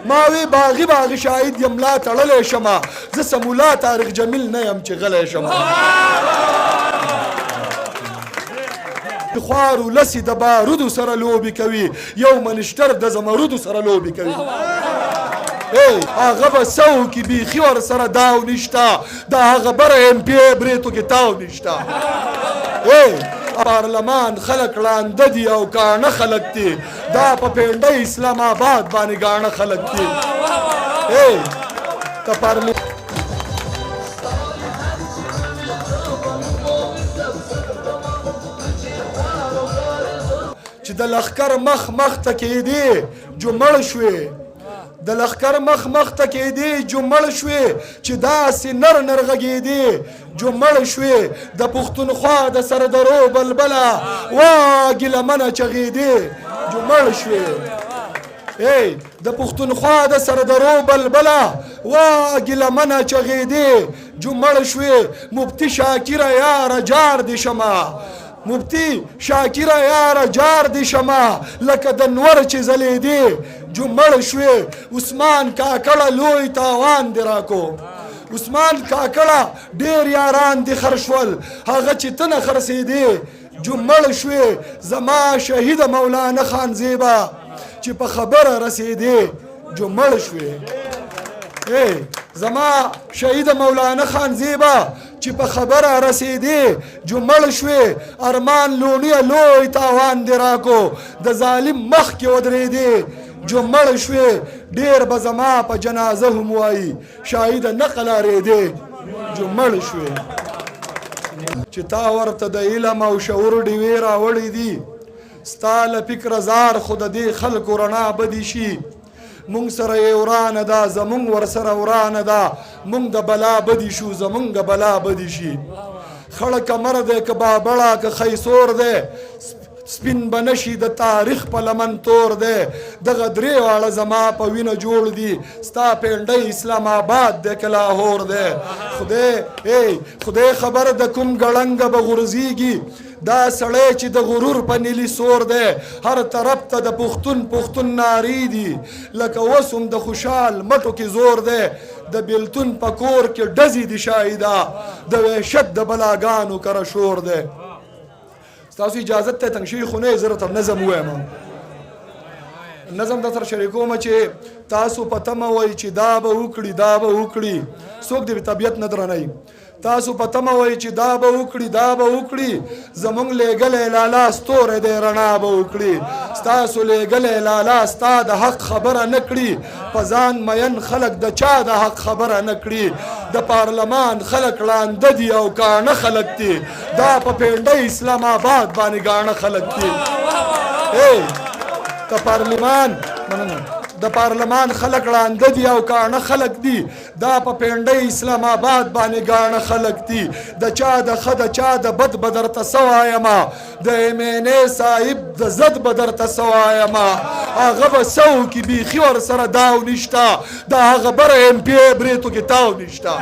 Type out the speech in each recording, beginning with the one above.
ما وی باغی باغی شاهد یم لا تړلی شمه، زه سمولا طارق جمیل نه یم چې غلی شمه. خوار ولس د بارودو سره لوبې کوي، یو منشتر د زمرودو سره لوبې کوي. هغه به څه وکړي، بیخي ورسره داو نشته، د هغه بره ایم پي ای برېتو کې تاو نشته. پارلمان خلک ړانده دي او کاڼه خلک دي، دا په پینډۍ اسلام آباد باندې ګاڼه خلک دي. ته پارلمان چې د لښکر مخ مخ ته کېدې جو مړ شوې، د لښکر مخ مخ ته کېدې جو مړ شوې، چې داسې نر نر غږېدې جو مړ شوې، د پښتونخوا د سردرو بلبله وا ګیله منه چغېدې جو مړ شوې. د پښتونخوا د سردرو بلبله وا ګیله منه چغېدې جو مړ شوې. مفتي شاکره یاره جار دې شمه، مفتي شاکره یاره جار دې شمه، لکه د نور چې ځلېدې جو مړ شوې. عثمان کاکړه لوی تاوان دې راکو، عثمان کاکړه ډېر یاران دې خرشول، هغه چې ته نه خرڅېدې جو مړ شوې. زما شهیده مولانا خان زیبا چې په خبره رسېدې جو مړ شوې. زما شهید مولانا خان زیبا چې په خبره رسېدې جو مړ شوې. ارمان لونیه لوی تاوان دې راکو، د ظالم مخ کې ودرېدې جو مړ شوې. ډېر به زما په جنازه هم وایي شاهد نه قلارېدې جو مړ شوې. چې تا ورته د علم او شعور ډیوې راوړې دي، ستا له فکره زار خو د دې خلکو رڼا بدې شي. مونږ سره یې ورانه ده، زمونږ ورسره ورانه ده، مونږ د بلا بدې شو، زمونږ بلا بدې شي. خړه کمر دی که بابړه که خیسور دی، سپین به نه شي د تاریخ په لمن تور دی. دغه درې واړه زما په وینه جوړ دي، ستا پینډۍ اسلام آباد دی که لاهور دی. خدای خبر د کوم ګړنګه به غورځېږي، دا سړی چې د غرور په نیلي سور دی. هر طرف ته د پښتون پښتون نارې دي، لکه اوس هم د خوشحال مټو کې زور دی. د بیلتون په کور کې ډزې دي شاهده، د وحشت د بلاګانو کره شور دی. ستاسو اجازت ته تنګ شوي خو نه یې، زه درته نظم ووایم. نظم در سره شریکوم چې تاسو په تمه وئ چې دا به وکړي دا به وکړي، څوک دې طبیعت نه درنوي. تاسو په تمه وئ چې دا به وکړي دا به وکړي، زمونږ لېږلی لالا ستوری دی رڼا به وکړي. ستاسو لېږلی لالا ستا د حق خبره نه کړي، په ځان مین خلک د چا د حق خبره نه کړي. د پارلمان خلک ړانده دي او کاڼه خلک دي، دا په پینډۍ اسلام آباد باندې ګاڼه خلک دي. د پارلمان مننه، د پارلمان خلک ړانده دي او کاڼه خلک دي، دا په پینډۍ اسلام آباد باندې ګاڼه خلک دي. د چا د ښه د چا د بد به درته څه وایمه، د ایم این ای صاحب د زد به درته څه وایمه. هغه به څه وکړي، بیخي ورسره داو نشته، د هغه بره ایم پي ای برېتو کې تاو نشته.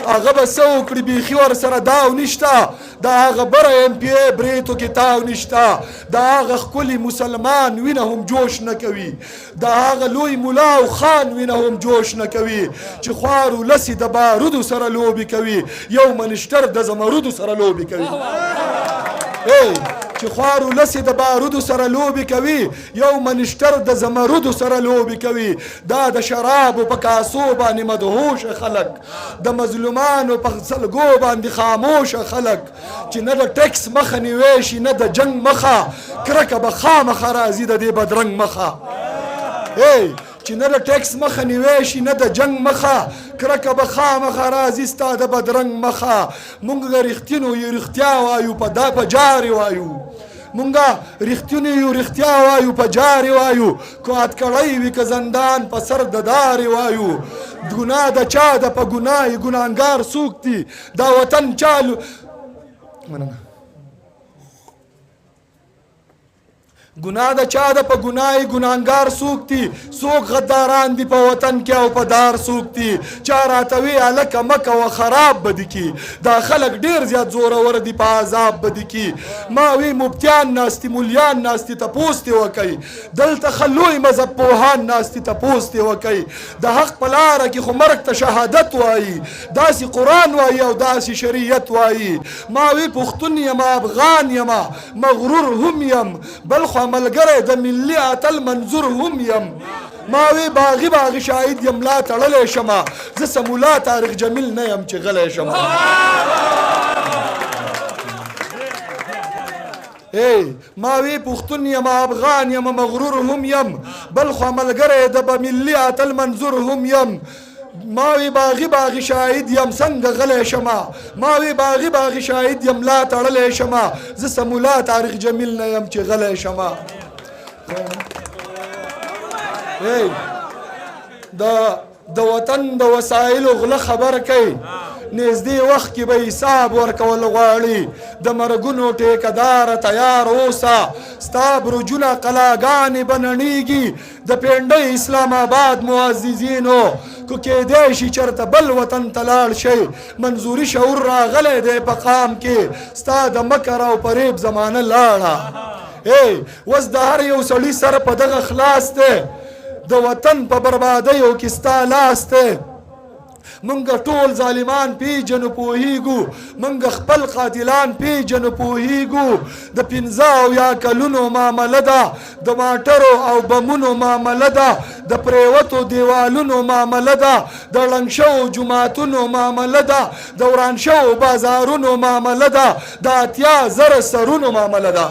هغه به څه وکړي، بیخي ورسره داو نشته، د هغه بره ایم پي ای برېتو کې تاو نشته. د هغه ښکلي مسلمان وینه هم جوش نه کوي، د هغه لوی ملا او خان وینه هم جوش نه کوي، چې خوار ولس د بارودو سره لوبې کوي، یو منشتر د زمرودو سره لوبې کوي. چې خوار ولس د بارودو سره لوبې کوي، یو منشتر د زمرودو سره لوبې کوي. دا د شرابو په کاسو باندې مدهوش خلک، د مظلومانو په سلګو باندې خاموش خلک، چې نه د ټیکس مخه نیوی شي نه د جنګ مخه، کرکه به خامخا راځي د دې بدرنګ مخه. چې نه د ټیکس مخه نیوی شي نه د جنګ مخه، کرکه به خامخا راځي ستا د بدرنګ مخه. مونږ رښتینو یو رښتیا وایو په دا په جارې وایو، مونږ رښتینو یو رښتیا وایو په جارې وایو، که اتکړی وي که زندان په سر د دارې وایو. ګناه د چا ده په ګناه یې ګناهګار څوک دي، دا وطن چا مننه. ګناه د چا ده په ګناه یې ګناهګار څوک دي؟ څوک غداران دي په وطن کې او په دار څوک دي؟ چا راته وې هلکه مه کوه خراب به دي کي، دا خلک ډېر زیات زورور دي په عذاب به دي کي. ما وې مفتیان ناست دي ملیان ناست دي تپوس دې وکئ، دلته ښه لوی مذهب پوهان ناست دي تپوس دې وکئ. د حق په لاره کې خو مرګ ته شهادت وایي، داسې قرآن وایي او داسې شریعت وایي. ما وې پښتون یم افغان یم مغرور هم یم، بلخوا ملګری د ملي اتل منظور هم یم. ما وی باغی باغی شاهد یم لا تړلی شمه، زه سمولا تاریخ جمیل نه یم چې غلی شم. ای ما وی پښتون یم افغان یم مغرور هم یم، بلخوا ملګری د به ملي اتل منظور هم یم. ما وی باغی باغی شاهد یم څنګه غلی شمه، ما وی باغی باغی شاهد یم لا تړلی شمه، زه سمولا تاریخ جمیل نه یم چې غلی شمه. ای د وطن د وسایلو غله خبر کوي، نږدې وخت کې به حساب ورکول غواړي. د مرګونو ټیکهدار تیار اوسه، ستا برجونه قلاګانې به نړیږي. د پنډۍ اسلام آباد معززینو کو کېدای شي چېرته بل وطن ته لاړ شئ، منظوري شعور راغلی دی په قام کې، ستا د مکر او فریب زمانه لاړه. ای اوس د هر یو سړي سر په دغه خلاص دی، د وطن په بربادیو کې ستا لاس دی. مونږ ټول ظالمان پیژنو پوهیږو، مونږ خپل قاتلان پیژنو پوهیږو. د 75 کلونو معامله ده، د ماټرو او بمونو معامله ده، د پریوتو دیوالونو معامله ده، د ړنګ شوو جوماتونو معامله ده، د وران شوو بازارونو معامله ده، د 80,000 سرونو معامله ده.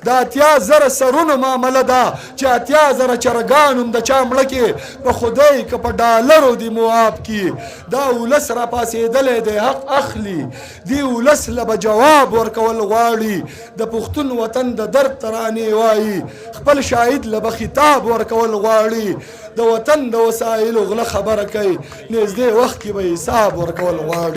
د 80,000 سرونو معامله ده چې 80,000 چرګان هم د چا مړه کې په خدای که په ډالرو دي مواب کی. دا ولس را پاڅېدلی دی حق اخلي، دې ولس له به جواب ورکول غواړي. د پښتون وطن د درد ترانې وایي، خپل شاهد له به خطاب ورکول غواړي. د وطن د وسایلو غله خبره کوي، نږدې وخت کې به حساب ورکول غواړي.